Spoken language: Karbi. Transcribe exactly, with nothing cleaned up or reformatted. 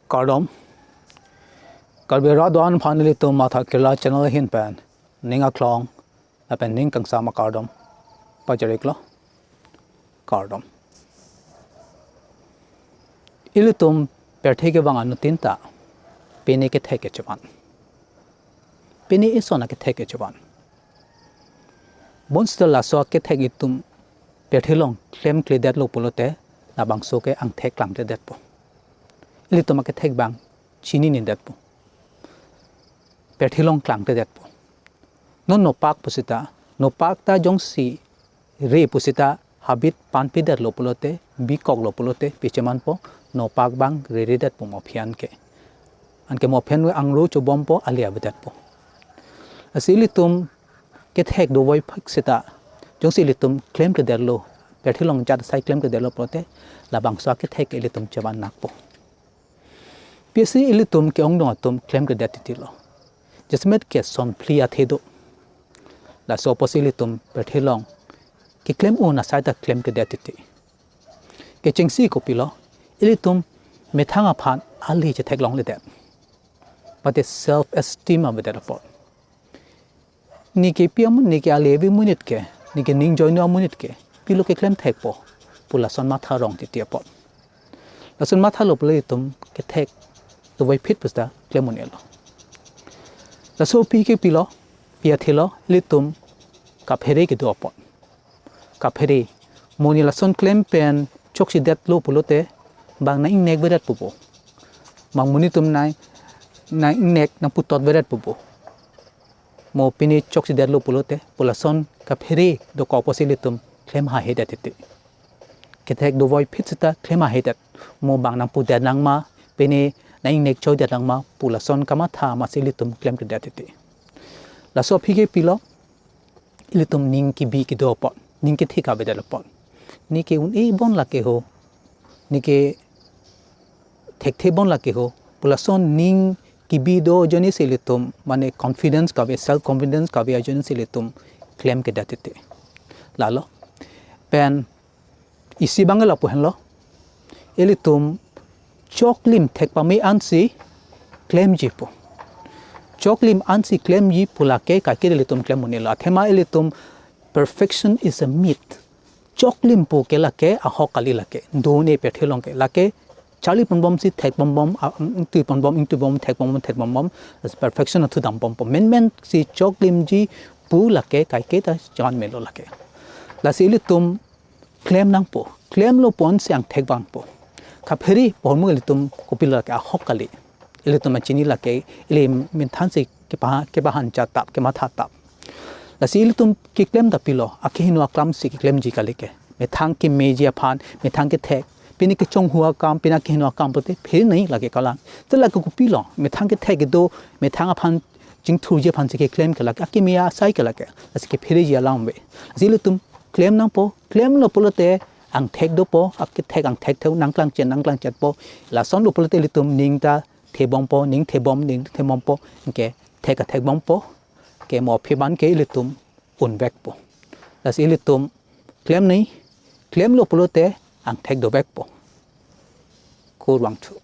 Kardom. Karbi Rat Do-an aphan ilitum Matha Kirla channel ahin pen ning aklong lapen ning kangsam akardom pajir-iklo. Kardom. Ilitum pirthe kevang anuttin ta pine kethek kechevan, pine ison akethek kechevan. Bonsita laso akethek itum pirthe along klemkledetlo pulote labangso ke angthek klangkledetpo. Ilitum akethek abang chininedetpo, pirthe along klangkledetpo. Non nopak pusita, nopak ta jongsi re pusita habit panpidetlo pulote, bikoklo pulote, pichemanpo, nopak abang reredetpo mo aphi anke. Anke mo aphi an angro chobompo, ale avedetpo. Lasi ilitum kethek dovoiphit sita, jongsi ilitum klemkledetlo, pirthe along jat asai klemkledetlo pulote, labangso akethek ilitum chevan nakpo. Pisi ilitum ke-ongdung atum klemkledet titilo. Jasemet ke sonphli athe do. Laso apotsi ilitum pirthe along keklem un asai ta klemkledet titi. Kechengsi kopilo, ilitum methang aphan ale chetheklongledet, mate self esteem avedet apot. Neke pi amonit, neke ale ave amonit ke, neke ning ajoine amonit ke pilo keklem thekpo pu lason matha rong titi apot. Lason mathalo pulo itum kethek dovoiphit pusita klem un-elo. Laso aphi ke pilo, pi athelo, ilitum kaphere kedo apot. Kaphere, monit lason klem pen chokchedetlo pulote bang nang-ingnek vedetpo bo. Bang monit atum nang, nang-ingnek nangputot vedetpo bo. Mo pine chokchedetlo pulote pu lason kaphere dokok apotsi ilitum klem hahedet titi. Kethek dovoiphit sita klem hahedet. Mo bang nangpudet nangma, pine nang-ingnek choidet nangma pu lason kamatha amatsi ilitum klemkledet titi. Laso aphi ke pilo, ilitum ning kebi kedo apot, ning kethik avedet apot. Neke un-e bon lake ho, neke thekthe bon lake ho pu lason ning kebi do ajoinesi ilitum, mane confidence kave, self confidence kave ajoinesi ilitum klemkledet titi. Lalo pen isi abang lapu henlo, ilitum choklim thek pame ansi klemjipo. Choklim ansi klemji pu lake kaike ilitum klem un-elo. Athema ilitum, perfection is a myth. Choklim pu ke lake ahok kali lake. Done pirthe along ke lake charli ponbomsi thek ponbom, a, ingtui ponbom, ingtui bom, thek ponbom, thek ponbom, perfection athu dambompo. Menmensi choklimji pu lake kaike ta chevan melo lake. Lasi ilitum klem nangpo, klemlo pu ansi angthek vangpo. Kaphere pu ahormu ilitum kopilo lake, ahok kali. Ilitum achini lake, ili methang si kepa, kepahan chatap, kemathatap. Lasi ilitum keklem ta pilo, akehingno aklam si keklemji kali ke. Methang kemeji aphan, methang kethek, pine kechonghu akam, pine akehingno akam pulote phere nai lake kalang. Te lake kopilo, methang kethek kedo, methang aphan chingthurji aphan si keklem ke lake, akeme asai ke lake. Lasi kephereji alam ave. Lasi ilitum klem nangpo, klemlo pulote angthek dopo, akethek angthek thek nangklangchet, nangklangchetpo. Lasonlo pulote ilitum ning ta thebompo, ning thebom, ning thebompo, anke thek athekbompo, ke mo aphi abang ke ilitum unvekpo. Lasi ilitum klem nai, klemlo pulote angthek dovekpo. Kurvangthu.